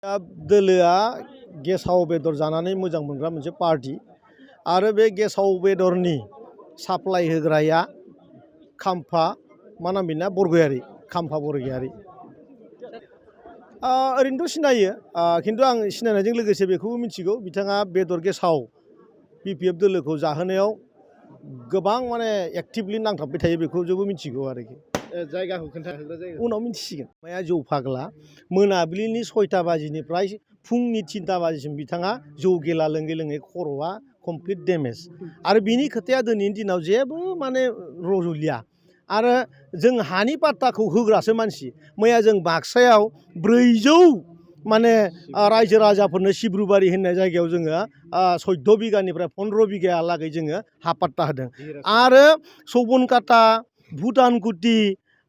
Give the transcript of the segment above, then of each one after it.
दोलोआ गेसाव बेदर जानानै मोजां मोनग्रा मोनसे पार्टी आरो बे गेसाव बेदरनि साप्लाय होग्राया खाम्फा मा नाम बेना बरगयारि खाम्फा बरगयारि ओरैनोथ' सिनायो खिन्थु आं सिनायनायजों लोगोसे बेखौबो मिथिगौ बिथाङा बेदर गेसाव बिपिएफ दोलोखौ जाहोनायाव गोबां माने एक्टिभलि नांथाबबाय थायो बेखौ जोंबो मिथिगौ आरोखि जायगाखौ खोन्थाहोग्रा जायगा उनाव मिथिसिगोन माया जौ फाग्ला मोनाबिलिनि 6टा बाजिनिफ्राय फुंनि 3टा बाजिसिम बिथाङा जौ गेला लोङै लोङै खर'आ कमप्लिट डेमेज आरो बिनि खोथाया दिनैनि दिनाव जेबो माने रज'लिया आरो जों हानि पाट्टाखौ होग्रासो मानसि मैया जों बाक्सायाव 400 माने रायजो राजाफोरनो सिब्रुबारि होननाय जायगायाव जोङो 14 बिगानिफ्राय 15 बिगाहालागै जोङो हा पाट्टा होदों आरो सबनकाटा भुटानकुटि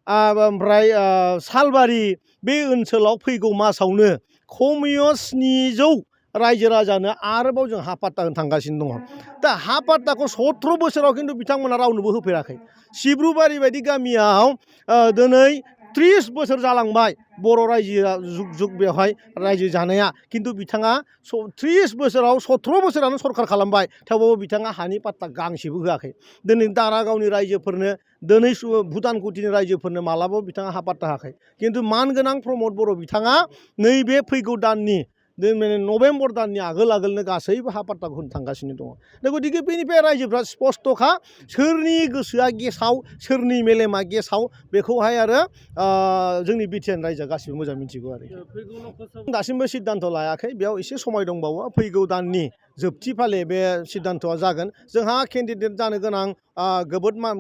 ओमफ्राय सालबारि बे ओनसोलाव फैगौ मासावनो खमैयो 700 रायजो राजानो आरोबाव जों हा पाट्टा होनो थांगासिनो दङ दा हा पाट्टाखौ 17 बोसोराव खिन्थु बिथांमोना रावनोबो होफेराखै सिब्रुबारि बायदि गामियाव दिनै 30 बोसोर जालांबाय बर' रायजोआ जुग जुग बेवहाय रायजो जानाया खिन्थु बिथाङा 30 बोसोराव 17 बोसोरानो सरखार खालामबाय थेवबाबो बिथाङा हानि पाट्टा गांसेबो होआखै दिनै दारागावनि रायजोफोरनो दिनै भुटानकुटिनि रायजोफोरनो मालाबाबो बिथाङा हा पाट्टा होआखै खिन्थु मानगोनां प्रमद बर' बिथाङा नैबे फैगौ दाननि नभेम्बर दाननि आगोलनो गासैबो हा पाट्टाखौ होनो थांगासिनो दङ दा गतिके बेनिफ्राय रायजोफ्रा स्पस्तखा सोरनि गोसोआ गेसाव सोरनि मेलेमा गेसाव बेखौहाय आरो जोंनि बिटिआर रायजोआ गासिबो मोजां मिथिगौ आरो दासिमबो सिद्धान्त लायाखै बेयाव एसे समाय दंबावो फैगौ दाननि जोबथि फाले बे सिद्धान्तआ जागोन जोंहा केन्डिडेट जानो गोनां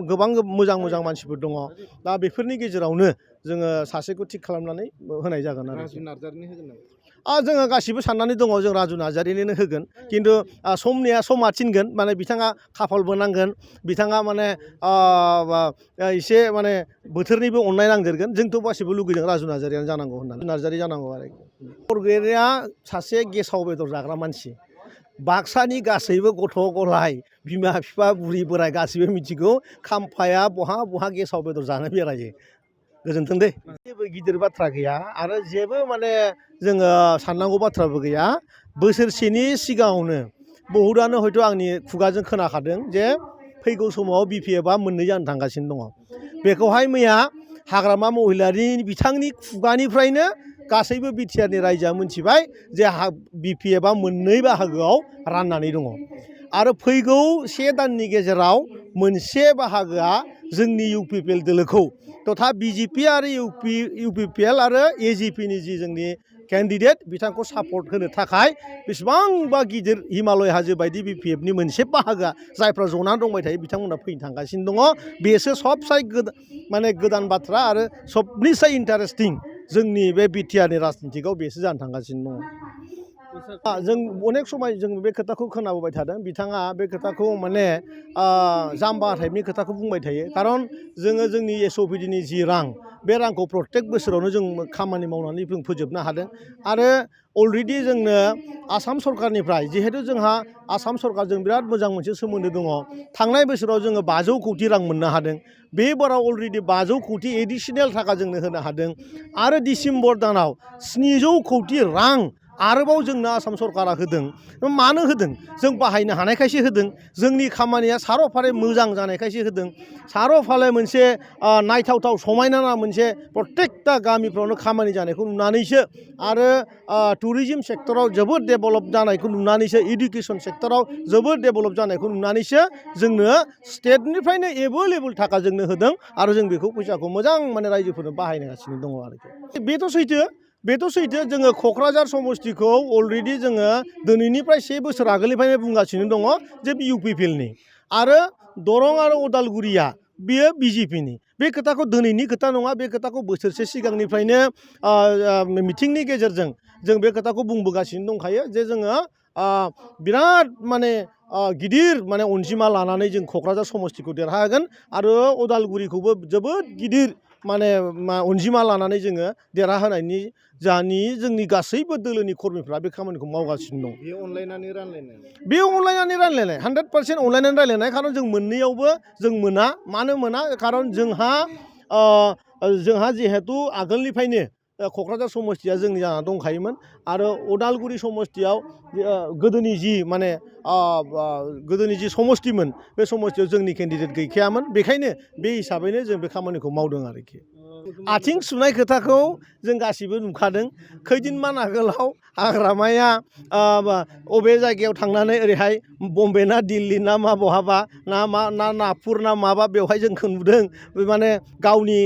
गोबां मोजां मानसिफोर दङ दा बेफोरनि गेजेरावनो जोङो सासेखौ थिग खालामनानै होनाय जागोन आरो जोङो गासिबो साननानै दङ जों राजु नार्जारिनो होगोन खिन्थु समा थिनगोन माने बिथाङा खाफालबो नांगोन बिथाङा माने एसे माने बोथोरनिबो अननाय नांदेरगोन जोंथ' गासिबो लुगैदों राजु नार्जारियानो जानांगौ होननानै नार्जारि जानांगौ आरो बरगयारिया सासे गेसाव बेदर जाग्रा मानसि बाक्सानि गासैबो गथ' गलाय बिमा बिफा बुरि बोराय गासैबो मिथिगौ खाम्फाया बहा गेसाव बेदर जानो बेरायो गोजोन्थों दे जेबो गिदिर बाथ्रा गैया आरो जेबो माने जोङो साननांगौ बाथ्राबो गैया बोसोरसेनि सिगाङावनो बहुतआनो हयथ' आंनि खुगाजों खोनाखादों जे फैगौ समाव बिपिएफआ मोननै जानो थांगासिनो दङ बेखौहाय मैया हाग्रामा महिलारि बिथांनि खुगानिफ्रायनो गासैबो बिटिआरनि रायजोआ मिथिबाय जे बिपिएफआ मोननै बाहागोआव राननानै दङ आरो फैगौ 1 दाननि गेजेराव मोनसे बाहागोआ जोंनि इउपिपिएल दोलोखौ तथा बिजेपि आरो इउपिपिएल आरो एजिपिनि जि जोंनि केन्डिडेट बिथांखौ सापर्ट होनो थाखाय बेसेबांबा गिदिर हिमालय हाजो बायदि बिपिएफनि मोनसे बाहागोआ जायफ्रा जनानै दंबाय थायो बिथांमोना फैनो थांगासिनो दङ बेसो सबसाय माने गोदान बाथ्रा आरो सबनिसाय इन्टारेस्टिं जोंनि बे बिटिआरनि राजनितिकआव बेसो जानो थांगासिनो दङ जों अनेक समाय जों बे खोथाखौ खोनाबोबाय थादों बिथाङा बे खोथाखौ माने जाम्बा टाइपनि खोथाखौ बुंबाय थायो खारन जोङो जोंनि एसअपिडिनि जि रां बे रांखौ प्रत्येक बोसोरावनो जों खामानि मावनानै जों फोजोबनो हादों आरो अलरेडि जोंनो आसाम सरकारनिफ्राय जिहेतु जोंहा आसाम सरकारजों बिराद मोजां मोनसे सोमोन्दो दङ थांनाय बोसोराव जोङो 500 कौटि रां मोननो हादों बे बाराव अलरेडि 500 कौटि एडिसनेल थाखा जोंनो होनो हादों आरो डिसेम्बर दानाव 700 कौटि रां आरोबाव जोंनो आसाम सरकारा होदों मानो होदों जों बाहायनो हानायखायसो होदों जोंनि खामानिया सार'फारे मोजां जानायखायसो होदों सार'फाले मोनसे नायथावथाव समायना मोनसे प्रत्येकटा गामिफ्रावनो खामानि जानायखौ नुनानैसो आरो टुरिजम सेक्टराव जोबोद डेभेलप जानायखौ नुनानैसो इडुकेसन सेक्टराव जोबोद डेभेलप जानायखौ नुनानैसो जोंनो स्टेटनिफ्रायनो एभेलेबल थाखा जोंनो होदों आरो जों बेखौ फैसाखौ मोजां माने रायजोफोरनो बाहायगासिनो दङ आरोखि बेथ' सैथो जोङो क'क्राझार समस्तिखौ अलरेडि जोङो दिनैनिफ्राय 1 बोसोर आगोलनिफ्रायनो बुंगासिनो दङ जे इउपिपिएलनि आरो दरं आरो उदालगुरिया बेयो बिजेपिनि बे खोथाखौ दिनैनि खोथा नङा बे खोथाखौ बोसोरसे सिगांनिफ्रायनो मिटिंनि गेजेरजों जों बे खोथाखौ बुंबोगासिनो दंखायो जे जोङो बिराद माने गिदिर माने अनजिमा लानानै जों क'क्राझार समस्तिखौ देरहागोन आरो उदालगुरिखौबो जोबोद गिदिर माने अनजिमा लानानै जोङो देरहाहोनायनि जोंनि गासैबो दोलोनि कर्मिफ्रा बे खामानिखौ मावगासिनो दं बे अनलायनानै रानलायनाय 100% अनलायनानै रायलायनाय खारन जों मोननैयावबो जों मानो मोना खारन जोंहा जिहेतु आगोलनिफ्रायनो क'क्राझार समस्तिया जोंनि जाना दंखायोमोन आरो उदालगुरि समस्तियाव गोदोनि जि माने गोदोनि जि समस्तिमोन बे समस्तियाव जोंनि केन्डिडेट गैखायामोन बेखायनो बे हिसाबैनो जों बे खामानिखौ मावदों आरोखि आथिं सुनाय खोथाखौ जों गासिबो नुखादों खैदिनमान आगोलाव हाग्रामाया अबे जायगायाव थांनानै ओरैहाय बम्बे ना दिल्ली ना मा बहाबा ना नागपुर ना माबा बेवहाय जोंखौ नुदों माने गावनि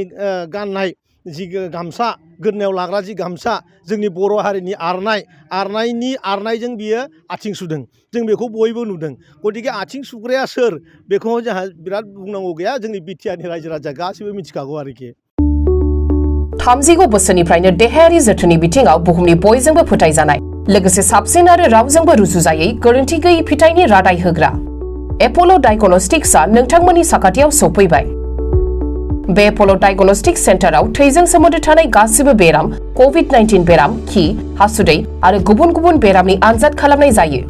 गाननाय जि गामसा गोदनायाव लाग्रा जि गामसा जोंनि बर' हारिनि आरनायजों बियो आथिं सुदों जों बेखौ बयबो नुदों गतिके आथिं सुग्राया सोर बेखौ जोंहा बिराद बुंनांगौ गैया जोंनि बिटिआरनि रायजो राजा गासिबो मिथिखागौ आरोखि 30 बोसोरनिफ्रायनो देहायारि जोथोननि बिथिङाव बुहुमनि बयजोंबो फोथायजानाय लोगोसे साबसिन आरो रावजोंबो रुजुजायै गोरोन्थि गैयै फिथाइनि रादाय होग्रा एप'ल' डायग्नोस्टिक्सआ नोंथांमोननि साखाथियाव सौफैबाय बे एप'ल' डायग्नोस्टिक्स सेन्टाराव थैजों सोमोन्दो थानाय गासिबो बेराम कभिड-19 बेराम खि हासुदै आरो गुबुन गुबुन बेरामनि आनजाद खालामनाय जायो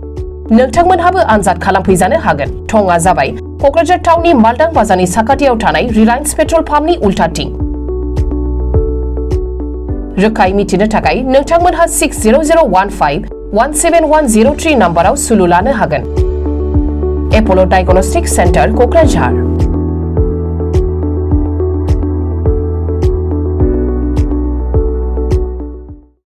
नोंथांमोनहाबो आनजाद खालामफैजानो हागोन थंआ जाबाय क'क्राझार टाउननि मालदां बाजारनि साखाथियाव थानाय रिलायन्स पेट्रल पाम्पनि उल्टाथिं रोखायै मिथिनो थाखाय नोंथांमोनहा 60015171003 नाम्बाराव सुलु लानो हागोन एप'ल' डायग्नोस्टिक्स सेन्टार क'क्राझार